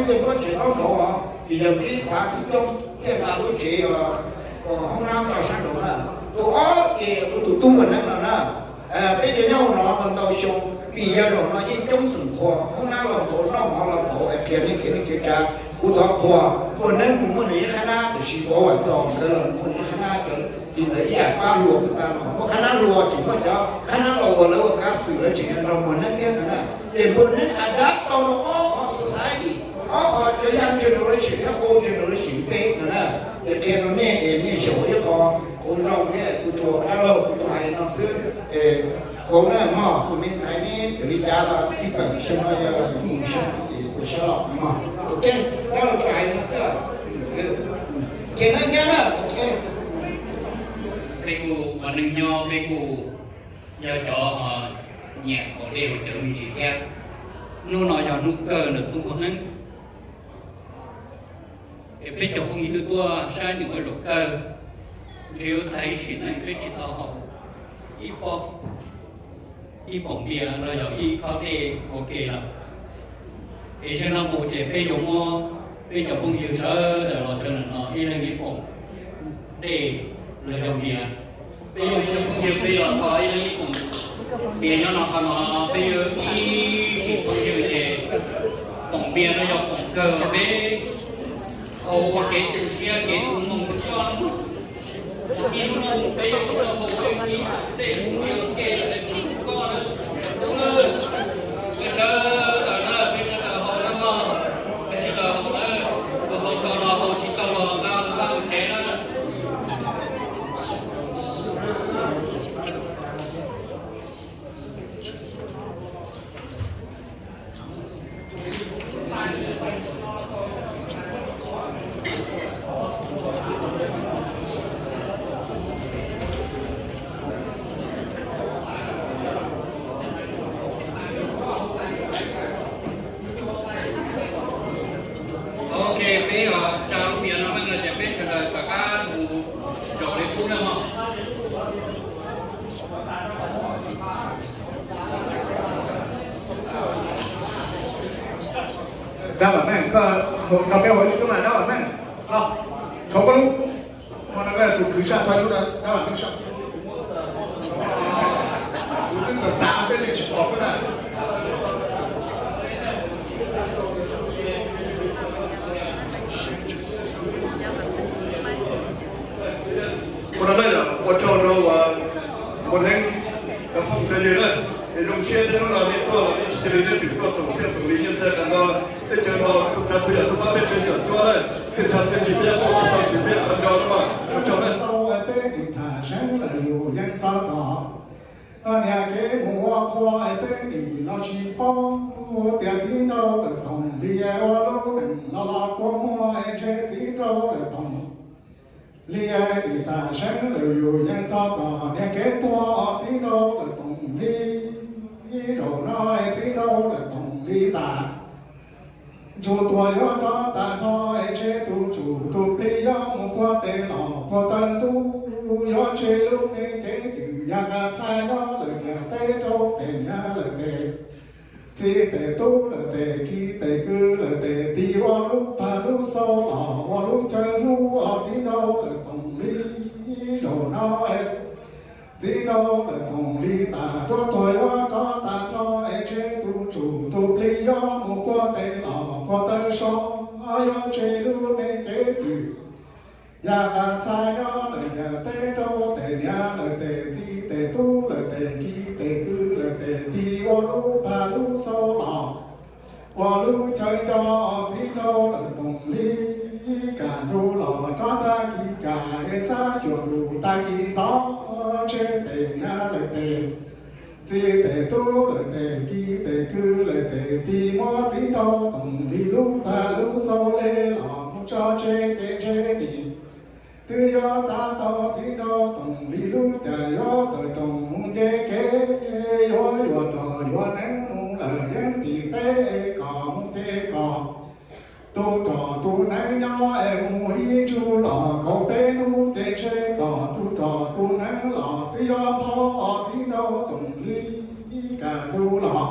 Tej lub tsev taub nrauv os, vim yog peb xav ib coob thiaj nqa lub tsev hoob nab tso sab nraud na. Tus ob ces tus tub Npuag Neeb no na, peb cov nyob hauv no ntau ntau xyoo, vim yog zaum no yeej coob xeem qhua, hoob nab los npaum, noj mov los npaum, qhia nej kev neej kev tsav. Kuv thov qhuas Npuag Neeb mus muaj nws ib qhab nab, tiam sis ua vam txog nkawd los muaj nws ib qhab nab, cov li ntawd ib yam pab luag puas tag los muaj qhab nab luag, tseem muaj cov qhab nab los ua lawv ua kav xwm, lawv tseem nrog Npuag Neeb thiab no na. Ces Npuag Neeb adapt tau rau ob qho society, ob qho cov young generation thiab old generation peb no na. Ces qhia rau nej es nej xyaum ib qho qauv zoo thiab kuv tsuas dab laug kuv tsuas hais no xwb. Qauv na mog, tus me ntxhais neb txawm li cas los xij peem xyoo no yog yus xyoo no ces ua siab loj mog. Ok, dab laug tsuas hais no xwb. Ces na nyab na, ok. Peb kuj ua neej nyob, peb kuj yog cov nyiam haus dej haus cawv me ntsis thiab. Hnub no yog hnub kawg ntawm tub Npuag Neeb. Es peb cov phooj ywg tuaj saib nws ua zaum kawg, ntshe yuav tag ib sim neej peb tsis tau haus ib pob, ib poom npias los yog ib khob dej ua ke lawm. Es zaum no mus ces peb yuav muab peb cov phooj ywg sawv daws los sawv ntawm no ib leeg ib poom dej los yog npias. Peb yuav muab peb cov phooj ywg peb yuav tho ib leeg ib poom npias nyob no, qhov no peb yuav ib sim phooj ywg ces poom npias no yog poom kawg peb haus ua kev tu siab kev tu moo rau koj no. Tiam sis hnub no peb yuav tsis tau haus ib poom dej poom npias ua ke rau koj na, tub na. Peb sawv daws na, peb sawv daws haus na mog, peb sawv daws haus na, haus tau los haus, tsis tau los nqa mus paj mus tsev na. Ok, peb tsa lub npias no meej no ces peb sawv daws rov qab mus zaum li qub na mog. Dab Vam Meej, koj no peb ua ib lub tub mas Dab Vam Meej, no, tshov koj lub, no koj tus khwv tshaj tau ib lub Dab Vam Meej tshaj. Kuv twb xav xav peb li tsis pom koj na. Ua no na yog ua tsaug rau Npuag Neeb cov phooj cov ywg na, es zoo siab thiab hnub no nej tuaj los nej tsis cia li nej tseem tuaj toom txhiaj toom li nyiaj txiag qhov no, peb cov no txhua tsav txhua yam tuaj pab peb tsev xyom cuab na, txhia txhia txhia tsis peb pom tsis tau tsis peb qhov nco na mas ua tsaug na. Peb dim tham seeb lawm yus yeej txhob txog, niag kev mus ua qhua es peb dim los tsis paub tias Txiv Nraug Lawm Toom li ua lub neej los los kua muag es ntshe Txiv Nraug Lawm Toom li dim tham seeb lawm yus yeej txhob txog, niag kev tuag Txiv Nraug Lawm Toom li. Ib zaug no es Txiv Nraug Lawm Toom li tas, ntsuag tuag yuav rov tag nrho es ntshe tus tsum tus plig yuav mus puag tes los puag taw ntub, yuav ntshe lub me cev twm yaj qab txhais nyob lawm ntiaj teb rau tes niam lawm tes txiv tes tub lawm tes kiv tes kwv lawm tes tij, ua lub pag lub xau los ua lub chaw hlub Txiv Nraug Lawm Toom li. Ib zaug no es Txiv Nraug Lawm Toom li tas, duab tuag yuav rov tag nrho es ntshe tus tsum tus plig yuav mus puag tes los puag taw so, yuav ntshe lub me cev twm yaj qab txhais nyob lawm ntiaj teb rau tes niam lawm tes txiv tes tub lawm tes kiv tes kwv lawm tes tij, ua lub pag lub xau los ua lub chaw nco Txiv Nraug Lawm Toom li. Kam ntuj los rov tag kis kam es xab xyuas ntuj tag kis ntxov, ntshe tes niam lawm tes txiv tes tub lawm tes kiv tes kwv lawm tes tij muab Txiv Nraug Toom li lub pag lub xau li los mus tso tseg ces ntshe nim twb yuav tab tom Txiv Nraug Toom li lub caij yuav tawm rooj mus nce kev, yuav yuav rog yuav neeb mus lawm yeej tim teb kom mus ces kom tus rog tus neeb nyob es mus ib ntsug los kaum peb hnub ces ntshe kom tus rog tus neeb los twb yuav npog Txiv Nraug Toom li. Kam ntuj los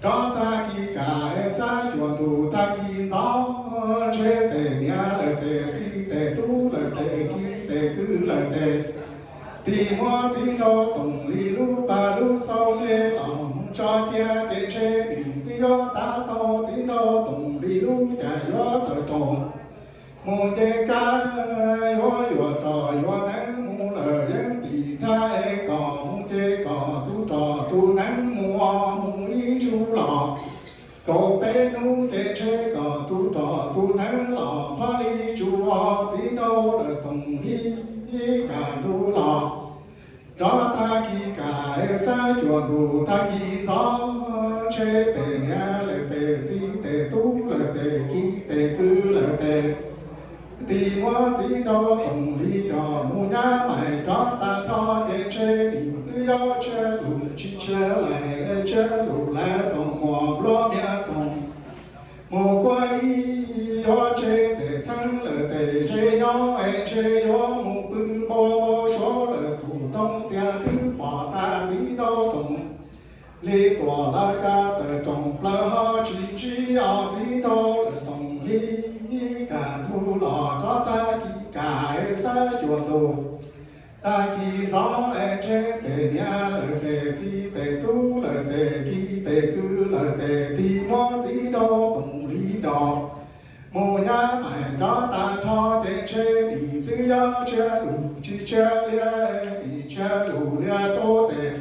rov tag kis kam es xab xyuas ntuj tag kis Tig muab Txiv Nraug Toom Lis lub pag lub xauv hle los mus tso cia ces ntshe nws twb yuav tab tau Txiv Nraug Toom Lis lub cas yuav tawm roos mus nce kab, yuav yuam roj yuav neeb mus lawm yeej tim thab es kom mus ces kom tus roj tus neeb mus mus ib ntsuj los kaum peb hnub ces ntshe kom tus roj tus neeb los pab li tsuas Txiv Nraug Toom Lis kaj ntug los rov tag kis kaj xab xyuas ntuj tag kis ntxov, ntshe tes niam lawm tes txiv tes tub lawm tes kiv tes kwv lawm tes tig muab Txiv Nraug Toom Lis coj mus nyab mais rov tag nrho ces ntshe nws twb yuav tshiab lus tsis tshiab lais tshiab lus lais txoos muas npluab miab txoos mus kuaj ib yuav tseg tes txheeb lawm tes ze nyob es ntshe yuav mus pw npau npau suav lawm tus toob tiag twb pom tag Txiv Nraug Toom Lis tuam lawv caj tawm roos plaws ho tsis ntsib os Txiv Nraug Toom Lis kaj ntug los rov tag kis kaj xab xyuas ntuj tag kis ntxov es ntshe tes niam lawm tes txiv tes tub lawm tes kiv tes kwv lawm tes tig muab Txiv Nraug Toom Lis coj mus nyab mais rov tag nrho ces ntshe nws twb yuav tshiab lus tsis tshiab liab, nws tshiab lus liab rau tes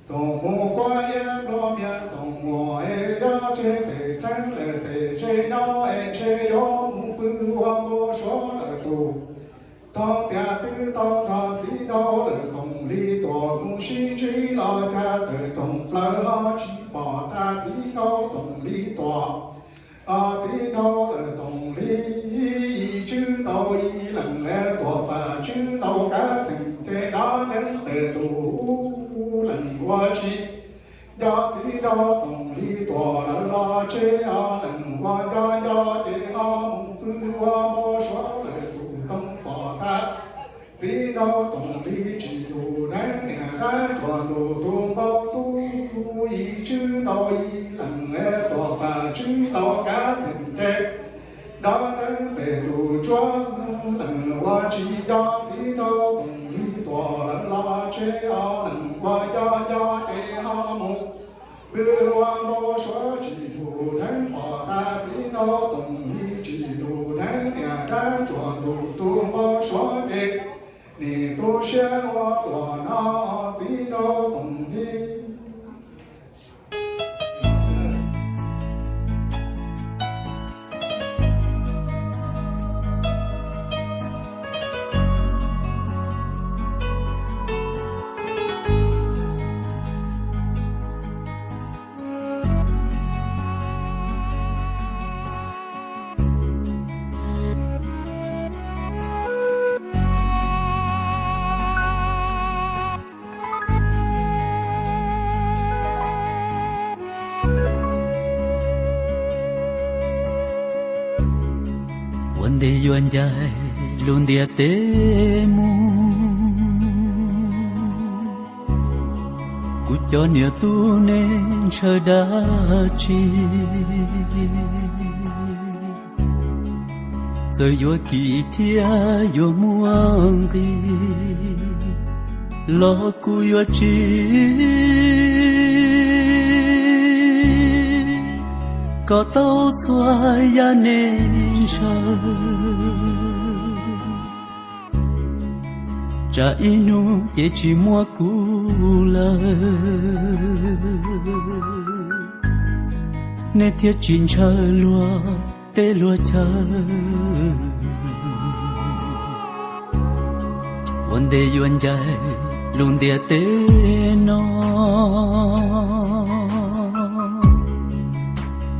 txoos mus kuaj iab npluab miab txoos muas es yuav tseg tes txheeb lawm tes ze nyob es ntshe yuav mus pw ua npau suav lawm tus toob tiag twb tau nrog Txiv Nraug Toom Lis tuam mus sib ntsib los caj tawm roos plaws ho tsis pom tag Txiv Nraug Toom Lis tuam. Os Txiv Nraug Toom Lis yim tswb ntau yim lees es tuam fam tswb ntau kab xeem ces nrov nreeb pem tus lees ua tsis nco Txiv Nraug Toom Lis tuam lawm los tseg os lees ua nco nco ces ho mus pw ua npau suav lawm tus toob pom tag Txiv Nraug Toom Lis tsis tus dheev niam dab tsuas ntuj tus npau tub yim tswb ntau yim lees es tuam fam tswb ntau kab xeem ces nrov nreeb pem tus tsuab lees ua tsis nco Txiv Nraug Toom Lis tuam lawm los tseg os lees ua nco nco ces ho mus pw ua npau suav tsis tus dheev pom tag Txiv Nraug Toom Lis tsis tus dheev niam dab tsuas ntuj tus npau suav ces nim tu siab ua tuam no Txiv Nraug Toom Lis. Ua ntej yuav ncaim lub ntiaj teb mus, kuv cov niam tub nej ntshaw dab tsi? Txawm yuav kim thiab yuav muaj nqis los kuv yuav tsis kom tau txhua yam nej ntshaw. Tsam ib hnub ces tsis muaj kuv lawm, nej thiaj tsis ntshaw luag teb luag chaw. Ua ntej yuav ncaim lub ntiaj teb no,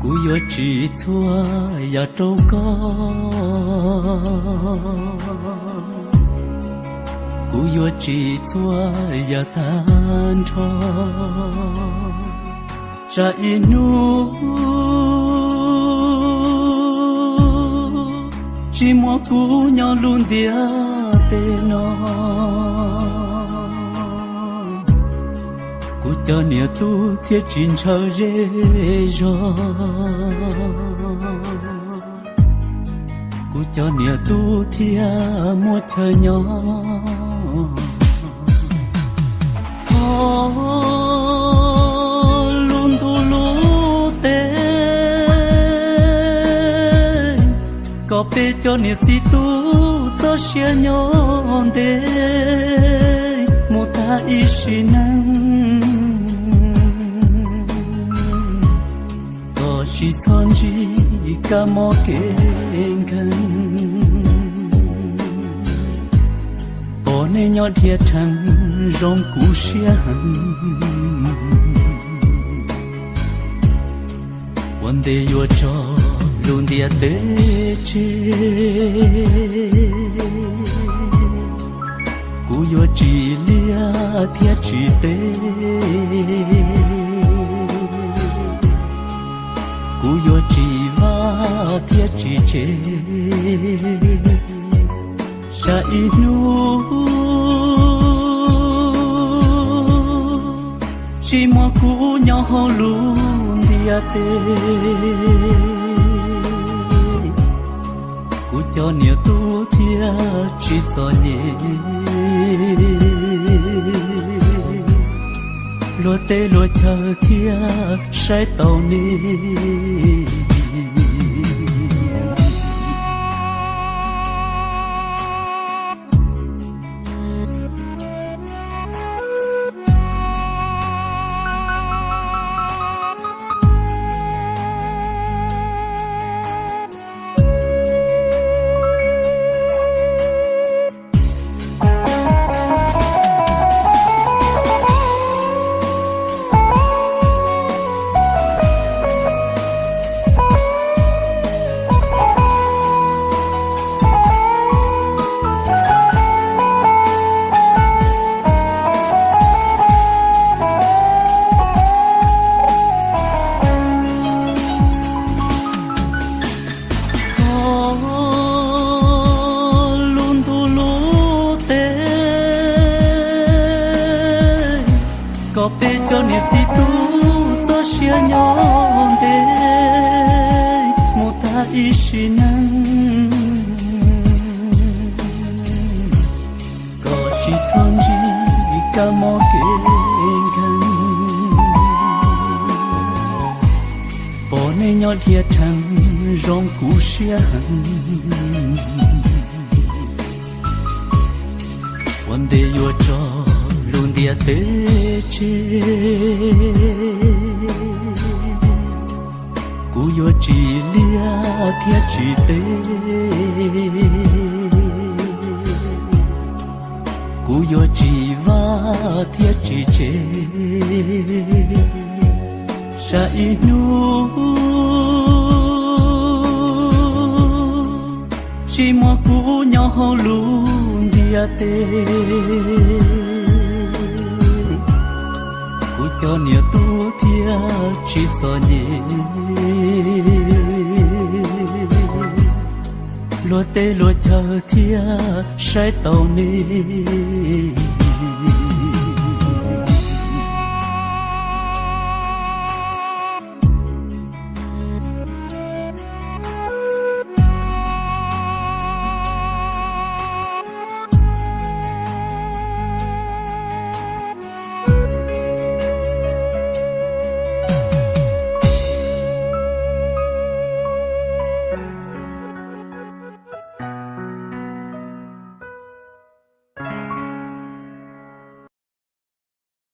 kuv yuav tsim txhua yam rau koj. Kuv yuav tsim txhua yam tag nrho, tsam ib hnub tsis muaj kuv nyob lub ntiaj teb no. Kuv cov niam tub thiaj tsis ntshaw zej zog, kuv cov niam tub thiaj muaj chaw nyob. Thov lub ntuj lub teb, kom peb cov niam txiv tub txoj sia nyob ntev mus tag ib sim neej, kom tsis txhob ntsib kab mob kev nkeeg. Pom nej nyob dhia rhees zoo kuv siab heev. Ua ntej yuav tso lub ntiaj teb tseg, kuv yuav tsis liab thiab tsis teb, kuv yuav tsis vaj thiab tsis tsev. Tsam ib hnub tsis muaj kuv nyob hauv lub ntiaj teb, kuv cov niam tub thiaj tsis txom nyem, luag teb luag chaw thiaj saib taus nej. Thov lub ntuj lub teb, kom peb cov niam txiv tub txoj sia nyob ntev mus tag ib sim neej, kom tsis txhob ntsib kab mob kev nkeeg. Pom nej nyob dhia rhees zoo kuv siab heev. Ua ntej yuav tso lub ntiaj teb tseg, kuv yuav tsis liab thiab tsis teb, kuv yuav tsis vaj thiab tsis tsev. Tsam ib hnub tsis muaj kuv nyob hauv lub ntiaj teb, kuv cov niam tub thiaj tsis txom nyem, luag teb luag chaw thiaj saib taus nej.